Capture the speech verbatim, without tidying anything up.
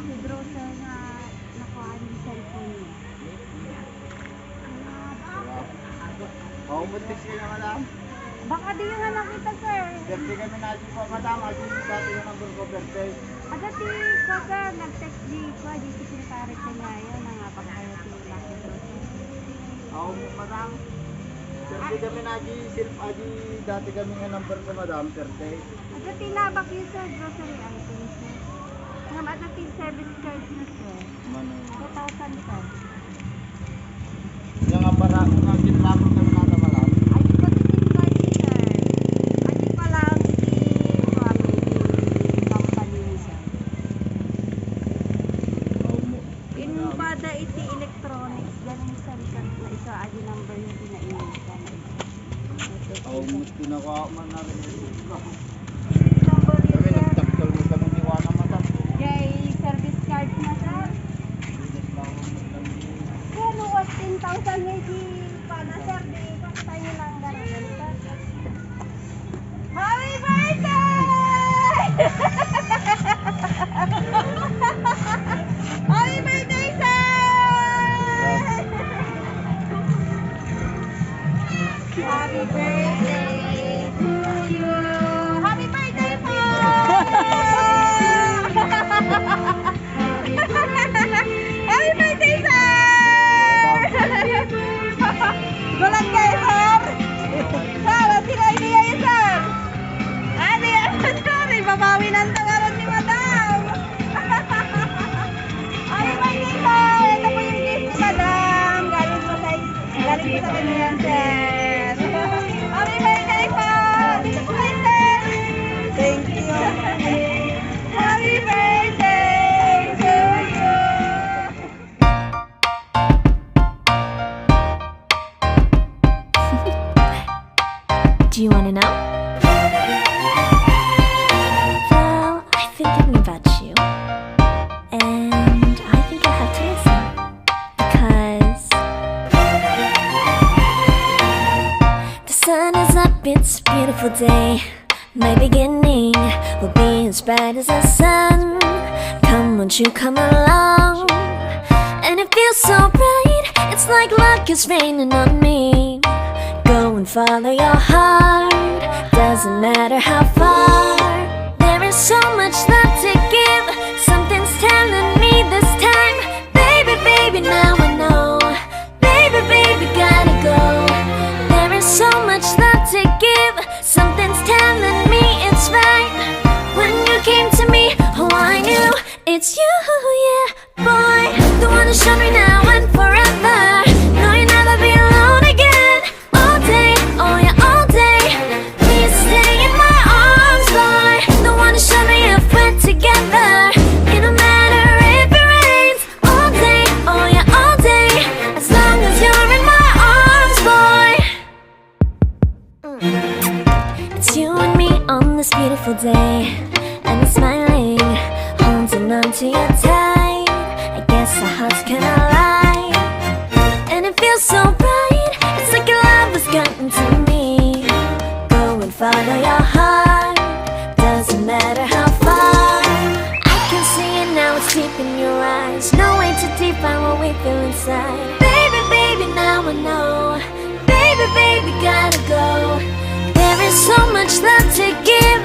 Si Drew, sir, nga nakuhaan yung cellphone niya. Maumot ka sila, madam. Baka di nga nakita, sir. Birthday kami na di po, madam. Adi yung dati yung number ko, birthday. Ada ti ko, sir. Nag-text di ko. Di si Secretary ko niya yun. Ang abang kayo, sir. Maumot, madam. Birthday kami na di, sir. Adi dati kami nga number ko, madam. Birthday. Ada tinabak yung, sir, grocery items, sir. Ngam ada ti service charge na, sir. Mano? Two thousand, sir. Yung aparat, nga kinramo ng mga nawalan? Ay, di ko titingnan, sir. Ay, di pala ang iti-, company, sir. Omo. Inpada iti electronics, ganin sa likat na iso, adi number yung pinainitan. Aw, mas pinaka man na rin. Number yung, kami sir, nagtaktal mo kami ni Wana Mata. Kay service charge na, sir. Kaya no, what, ten thousand nga di pa na, sir, di pa tayo lang ganun, sir. Happy birthday! Happy birthday, sir! Happy birthday to you. Happy birthday po! Happy birthday, sir! Gulat kayo, sir! Sir, ang sino idea yun, sir? Ah, di, sorry, babawi ng tawaran ni madam. Happy birthday, sir! Ito po yung gift ni madam. Galing po sa, galing po sa kanya yan, sir. Happy birthday po! Dito po kayo, sir! Thank you. Happy birthday to you! Do you want to know? Well, I've been thinking about you. And I think I have to listen. Because the sun is up, it's a beautiful day. My beginning will be as bright as the sun. Come, won't you come along? And it feels so right, it's like luck is raining on me. Go and follow your heart, doesn't matter how far. There is so much love to give, something's telling me this time. Baby, baby, now I know. Baby, baby, gotta go. There is so much love to give. Something's telling me it's right. When you came to me, oh, I knew it's you, yeah. Boy, don't wanna shut me now and forever. No, you'll never be alone again. All day, oh yeah, all day. Please stay in my arms, boy. Don't wanna shut me if we're together. It don't matter if it rains. All day, oh yeah, all day. As long as you're in my arms, boy. Mm. It's you and me on this beautiful day. And it's smiling, holding on to you tight. I guess our hearts can align. And it feels so right. It's like your love has gotten to me. Go and follow your heart. Doesn't matter how far. I can see it now, it's deep in your eyes. No way to define what we feel inside. Baby, baby, now I know. Baby, baby, gotta go. There is so much love to give.